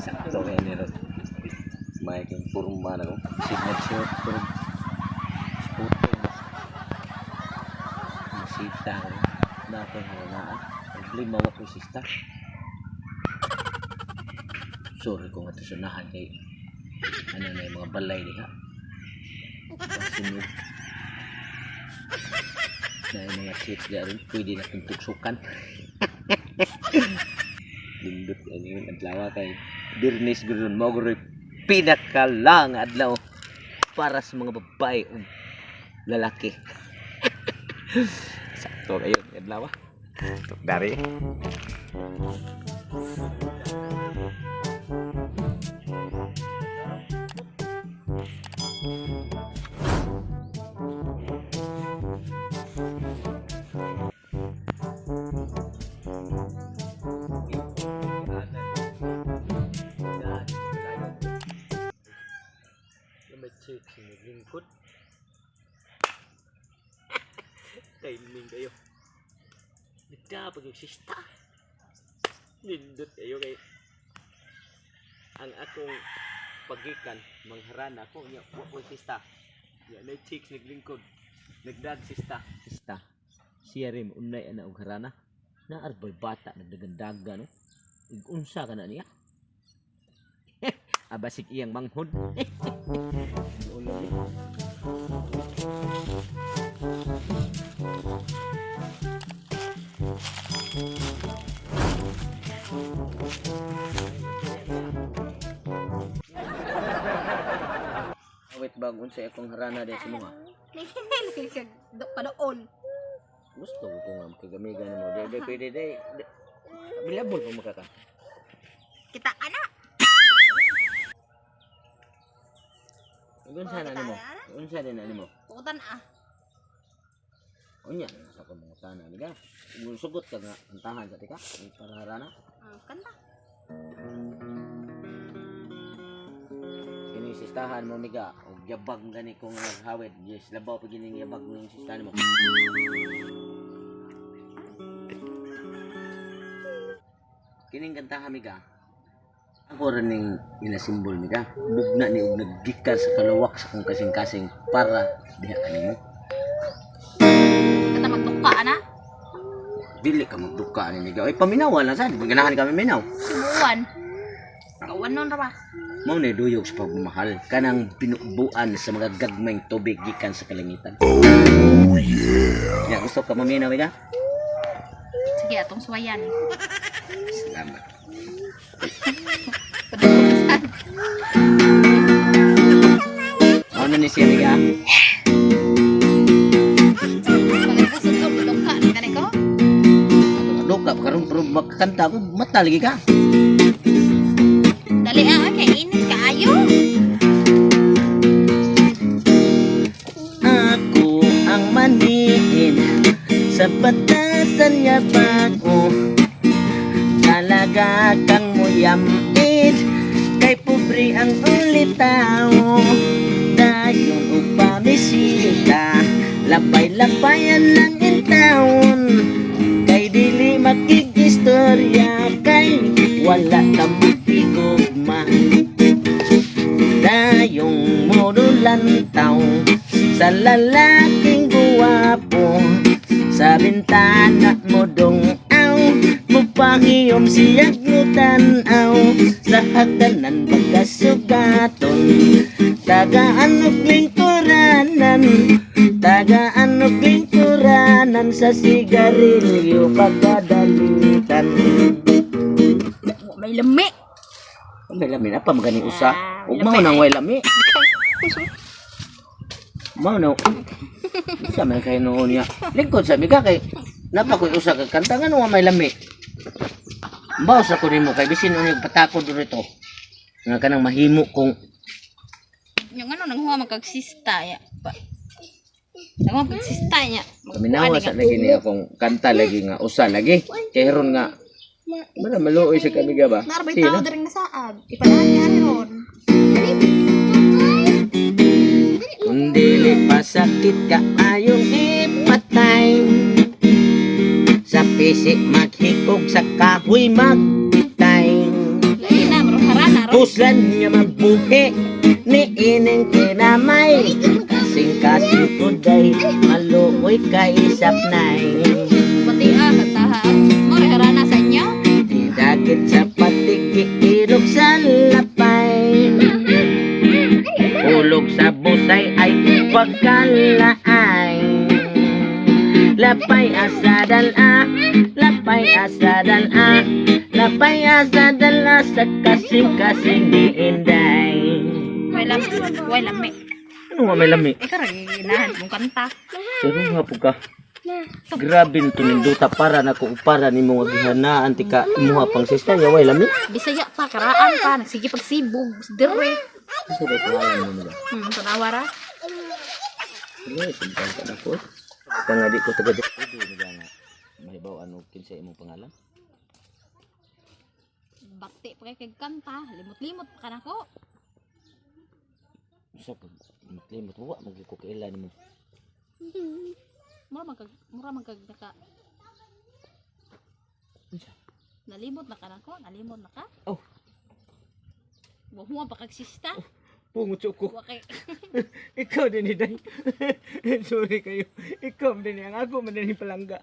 Sakto kayo ni Ron. May kang purma na ko. Signature pero sputo. Masita ko. Na ako'y haranaan. Problema wa ko sista. Sorry kung ato sunahan kay ano na yung mga balay diha. Masunog. Na yung mga chicks diha rin. Pwede na itong tuksukan. Lindot yan yun. Adlaw kay Birnis gudun mo gud pinakalang adlaw para sa mga babae ug lalaki. Sakto kayo adlaw. Dari. May chicks naglingkod. Timing kayo. Nagkapag yung sista. Nindot kayo kay ang akong pagikan mangharana ko niya wa ko sista. Ya na chicks naglingkod. Nagdag sista. Sista. Siya rin unay ana og harana. Naarbay bata nagdagandaga no. Ig unsa ka na niya? Abasik iyang manghod. Ulo ni. Wait bag unsa akong harana din sa mga. Padool. Gusto ko nga makagamigan mo. Di, di, pwede, di. Di. Available pa makaka. Kita ana. Unsa na nimo? Unsa din na nimo? Putan ah. Unya sa akong mga tana ni ka. Sugot ka nga kantahan sa tika. Para harana. Ah, kanta. Kini sistahan mo miga og yabag gani kong naghawid. Yes, labaw pa gining yabag ning sistahan mo. Kining kantahan miga. Ako rin ning inasimbol miga. Bugna ni og naggikan sa kalawak sa kong kasing-kasing para diha kanimo. Kita magtuka ana. Dili ka magduka ni miga. Ay paminawa lang sad. Ganahan kami minaw. Sibuan. Kawan nun ra ba? Mao ni duyog sa pagmamahal kanang binubuan sa mga gagmayng tubig gikan sa kalangitan. Oh yeah. Ya gusto ka maminaw miga? Sige, atong suwayan. Salamat. Padool. Mao na ni siya miga. Pagkasod ko paduka ni kani ko. Duka karon pero makakanta ko mata lagi ka. Dali ah, kay init kaayo. Ako ang maniin sa batasan niya bago. Talaga kang muyamin kay pobre ang ulitaw. Dayon upamisita, labay-labayan lang in town. Kay dili makikistorya kay wala ka makigugma. Dayong modulantaw sa lalaking guwapo, sa bintana mo dungaw, mupangiyom siyag mo tanaw. Sa hagdanan pagkasugaton, tagaan og lingkuranan, tagaan og lingkuranan sa sigarilyo pagkadalitan. Wa may lami. May lami na pa maganing usa. Ah, Ug lami. mao nang way lami. Mao na. Usa man kay noon niya. Lingkod sa miga kay napa ko'y usa ka kanta nga wa may lami. Baw sa ko nimo kay bisin unyog patakod rito. Nga kanang mahimo kong Yung ano nang huwa magkagsista ya. Pa. Nang huwa magsista niya. Paminawa sa lagi niya akong kanta lagi nga usa lagi. Kay ron nga mana maluoy sa kamiga ba? Narbay Sino? tao diri nga saab. Ipanahan niya ani ron. Kung dili pa sakit ka ayong ipatay. Sa pisik maghikog, sa kahoy magpitay. Daghan nga mabuhi ni ining kinamay. Kasing kasing kuday, maluoy kay sapnay. Pati ah, kantaha. Mo harana sa inyo. Di dagit sa patiki, ilog sa lapay. Hulog sa busay ay pagkalaay. Lapay asa dala, lapay asa dala, lapay asa dala sa kasing-kasing ni Inday. Way lami, way lami. Ano nga may lami? Ikaw ra ginahan mong kanta. Pero nga po ka. Grabe nito ninduta para na ko para nimo nga gihanaan ti ka imuha pang sista ya way lami. Bisaya pa, karaan pa, nagsige pagsibog, dire. Sa ba pangalan mo nila? Tanawa ra. Ano, simpan ka na ko. Ka nga di ko taga di nila nga. Mahibaw ano kinsa imong pangalan? Bakti pa kay kag kanta, limot-limot pa kanako. Usa pag limot wa man gyud ko kaila nimo. Mura man kag naka Unsa? Nalimot na kanako, nalimot na ka. Oh. Wa mo pa kag sista. Pungot ko. Wa kay Ikaw din ni Day. Sorry kayo. Ikaw din ang ako man din palangga.